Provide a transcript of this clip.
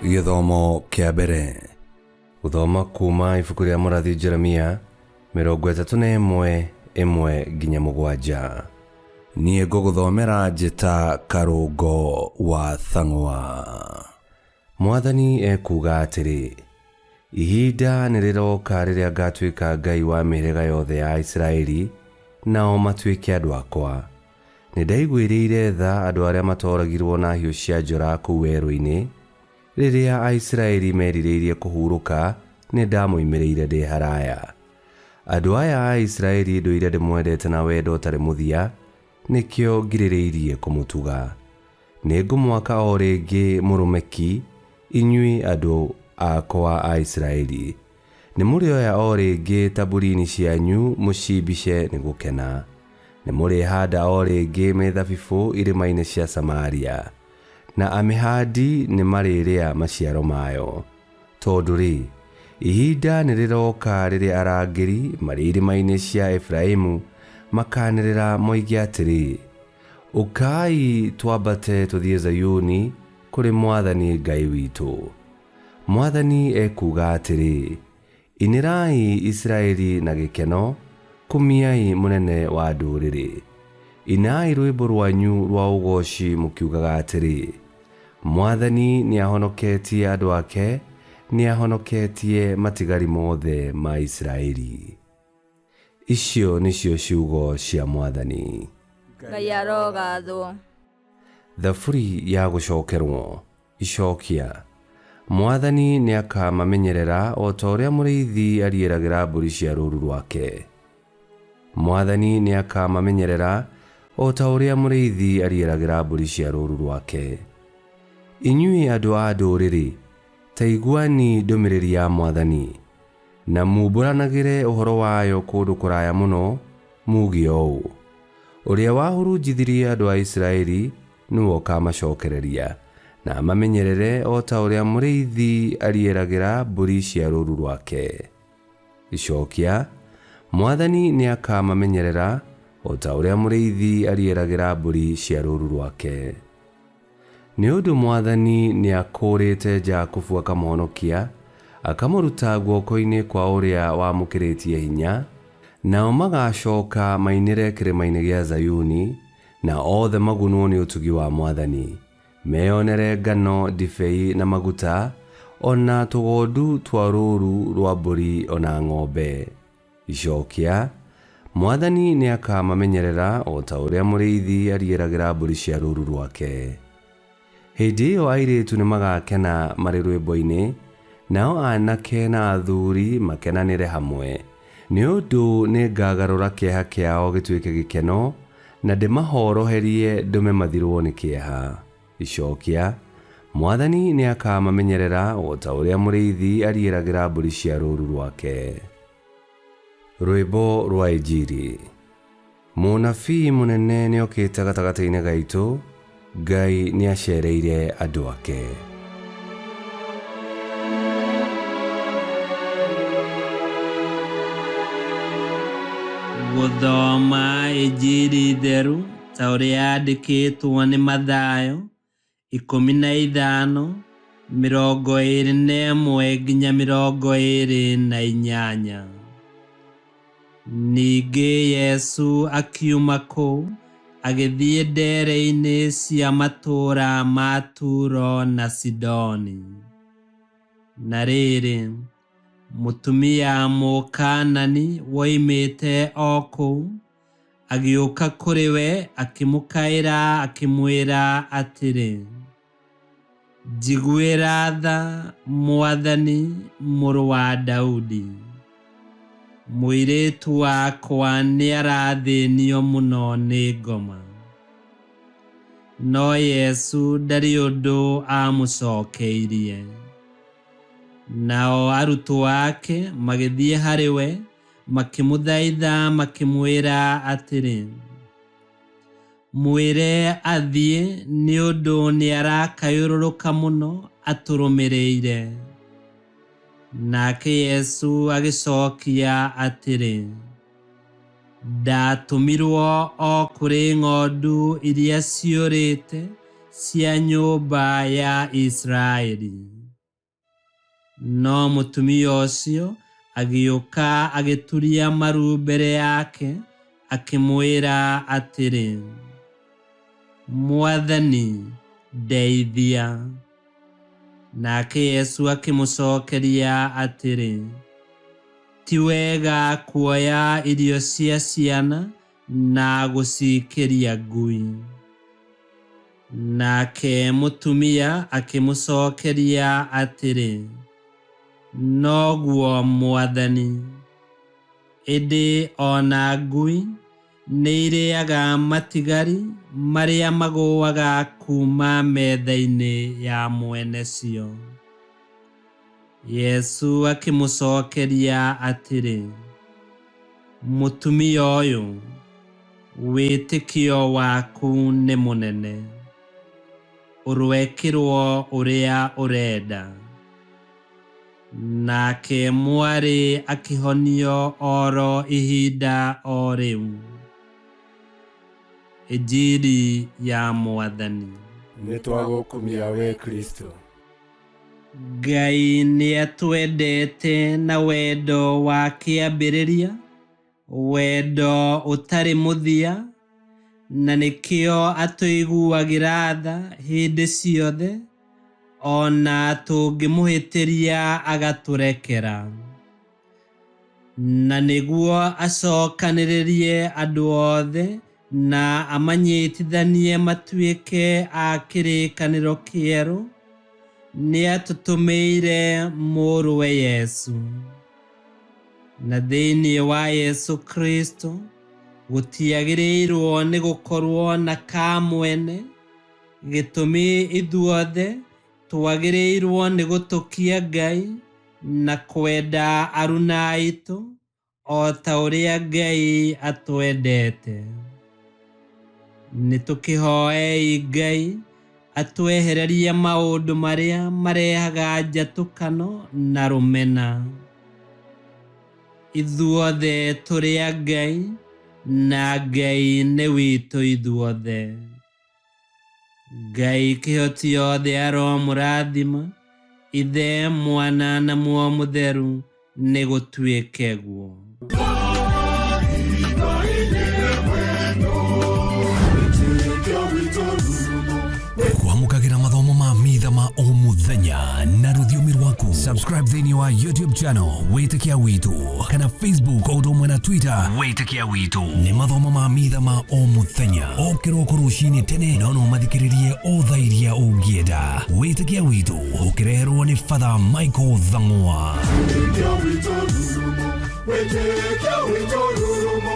Gĩthomo kĩa mbere. Gũthoma kuuma ibuku rĩa mũrathi Jeremia 31 1-7. Niĩ ngũgũthomera njĩta Karũngo wa Thang'wa. Mwathani ekuuga atĩrĩ, Ihinda nĩrĩroka rĩrĩa ngatuĩka Ngai wa mĩhĩrĩga yothe ya Isiraeli, nao matuĩke andũ akwa. Nĩndaiguĩrĩire tha andũ arĩa matooragirwo na hiũ cia njora kũu werũ-inĩ. Rĩrĩa Aisiraeli merirĩirie kũhurũka, nĩndamoimĩrĩire ndĩ haraaya. Andũ aya a Isiraeli ndũire ndĩmwendete na wendo ũtarĩ mũthia, nĩkĩo ngirĩrĩirie kũmũtuga. Nĩngũmwaka o rĩngĩ mũrũme ki, inyuĩ andũ akwa a Isiraeli. Nĩmũrĩoya o rĩngĩ tamburini cianyu mũcimbice nĩ gũkena. Nĩmũrĩhanda o rĩngĩ mĩthabibũ irĩma-inĩ cia Samaria, na amĩhandi nĩmarĩrĩa maciaro mayo. Tondũ-rĩ, ihinda nĩrĩroka rĩrĩa arangĩri marĩ irĩma-inĩ cia Efiraimu makaanĩrĩra moige atĩrĩ, 'Ũkai twambate tũthiĩ Zayuni kũrĩ Mwathani Ngai witũ. Mwathani ekuuga atĩrĩ, Inĩrai Isiraeli na gĩkeno, kumiai mũnene wa ndũrĩrĩ. Inai rwĩmbo rwanyu rwa ũgooci mũkiugaga atĩrĩ, Mwathani nĩahonoketie andũ ake, nĩahonoketie matigari mothe ma Isiraeli. Icio nĩcio ciugo cia Mwathani. Ngai arogathwo. Thaburi ya gũcokerwo. Icokia. Mwathani nĩakamamenyerera o ta ũrĩa mũrĩithi ariĩragĩra mbũri cia rũũru rwake. Mwathani nĩakamamenyerera o ta ũrĩa mũrĩithi ariĩragĩra mbũri cia rũũru rwake. Inyuĩ andũ a ndũũrĩrĩ, ta iguani ndũmĩrĩri ya Mwathani, na muumbũranagĩre ũhoro wayo kũndũ kũraya mũno, muuge ũũ, Ũrĩa wahurunjithirie andũ a Isiraeli nĩwe ũkaamacokereria, na amamenyerere o ta ũrĩa mũrĩithi ariĩragĩra mbũri cia rũũru rwake. Icokia, Mwathani nĩakamamenyerera o ta ũrĩa mũrĩithi ariĩragĩra mbũri cia rũũru rwake. Nĩ ũndũ Mwathani nĩakũũrĩte Jakubu akamũhonokia, akamũruta guoko-inĩ kwa ũrĩa wamũkĩrĩtie hinya, nao magacooka mainĩre kĩrĩma-inĩ gĩa Zayuni, na othe magunwo nĩ ũtugi wa Mwathani, meyonere ngano, ndibei, na maguta, o na tũgondu twa rũũru rwa mbũri o na ng'ombe. Icokia, Mwathani nĩakamamenyerera o ta ũrĩa mũrĩithi ariĩragĩra mbũri cia rũũru rwake. Hĩndĩ ĩyo airĩtu nĩmagakena marĩ rwĩmbo-inĩ, nao aanake na athuuri makenanĩre hamwe, nĩ ũndũ nĩngagarũra kĩeha kĩao gĩtuĩke gĩkeno, na ndĩmahooroherie ndũme mathirwo nĩ kĩeha. Icokia, Mwathani nĩakamamenyerera o ta ũrĩa mũrĩithi ariĩragĩra mbũri cia rũũru rwake. Rwĩmbo rwa Injiri. Mũnabii mũnene nĩokĩte gatagatĩ-inĩ gaitũ, Ngai nĩacereire andũ ake. Gũthoma Injiri theru ta ũrĩa yandĩkĩtwo nĩ Mathayo 15, 21 nginya 28. Ningĩ Jesũ akiuma kũu, agĩthiĩ ndeere-inĩ cia matũũra ma Turo na Sidoni. Na rĩrĩ, mũtumia Mũkaanani woimĩte o kũu, agĩũka kũrĩ we, akĩmũkaĩra akĩmwĩra atĩrĩ, Njiguĩra tha, Mwathani, mũrũ wa Daudi. Mũirĩtu wakwa nĩarathĩnio mũno nĩ ngoma. No Jesũ ndarĩ ũndũ aamũcookeirie. Nao arutwo ake magĩthiĩ harĩ we, makĩmũthaitha makĩmwĩra atĩrĩ, Mwĩre athiĩ, nĩ ũndũ nĩarakayũrũrũka mũno atũrũmĩrĩire. Nake Jesũ agĩcokia atĩrĩ, Ndatũmirwo o kũrĩ ng'ondu iria ciũrĩte cia nyũmba ya Isiraeli. No mũtumia ũcio agĩũka agĩturia maru mbere yake, akĩmwĩra atĩrĩ, Mwathani, ndeithia. Nake Yesu akĩmũcokeria atĩrĩ, Ti wega kuoya irio cia ciana na gũciikĩria ngui. Nake mũtumia akĩmũcokeria atĩrĩ, Noguo Mwathani, ĩndĩ o na ngui nĩirĩaga matigari marĩa magũaga kuuma metha-inĩ ya mwene cio. Yesu akĩmũcokeria atĩrĩ, Mũtumia ũyũ, wĩtĩkio waku nĩ mũnene, ũroekĩrwo ũrĩa ũrenda. Nake mwarĩ akĩhonio oro ihinda o rĩu. Injiri ya Mwathani. Nĩtwagũkumia we Kristo. Ngai nĩatwendete na wendo wa kĩambĩrĩria, wendo ũtarĩ mũthia, na nĩkĩo atũiguagĩra tha hĩndĩ ciothe, o na tũngĩmũhĩtĩria agatũrekera. Na nĩguo acokanĩrĩrie andũ othe na amanyitithanie matuĩke a kĩrĩkanĩro kĩerũ, nĩatũtũmĩire Mũrũwe Yesu. Na thĩinĩ wa Yesu Kristo gũtiagĩrĩirwo nĩ gũkorwo na kamwene, gĩtũmi ithuothe twagĩrĩirwo nĩ gũtũkia Ngai na kwenda aruna aitũ o ta ũrĩa Ngai atwendete. Nĩtũkĩhoei Ngai atwehererie maũndũ marĩa marehaga njatũkano na rũmena. Ithuothe tũrĩ a Ngai na Ngai nĩ witũ ithuothe. Ngai kĩhoti yothe aromũrathima, Ithe, Mwana na Muoyo Mũtheru, nĩ gũtuĩke guo. Kwamũkagĩra mathomo ma mitha ma o mũthenya na rũthiomi rwaku. Subscribe thĩinĩ wa YouTube channel Wĩtĩkia Witũ kana Facebook o ũndũ ũmwe na Twitter Wĩtĩkia Witũ. Nĩ mathomo ma mitha ma o mũthenya o kĩroko rũcinĩ tene, no no mathikĩrĩrie o thaa iria ũngĩenda. Wĩtĩkia Witũ ũkĩreherwo nĩ Father Michael Thang'wa. Wĩtĩkia witũ rurumo, wĩtĩkia witũ rurumo.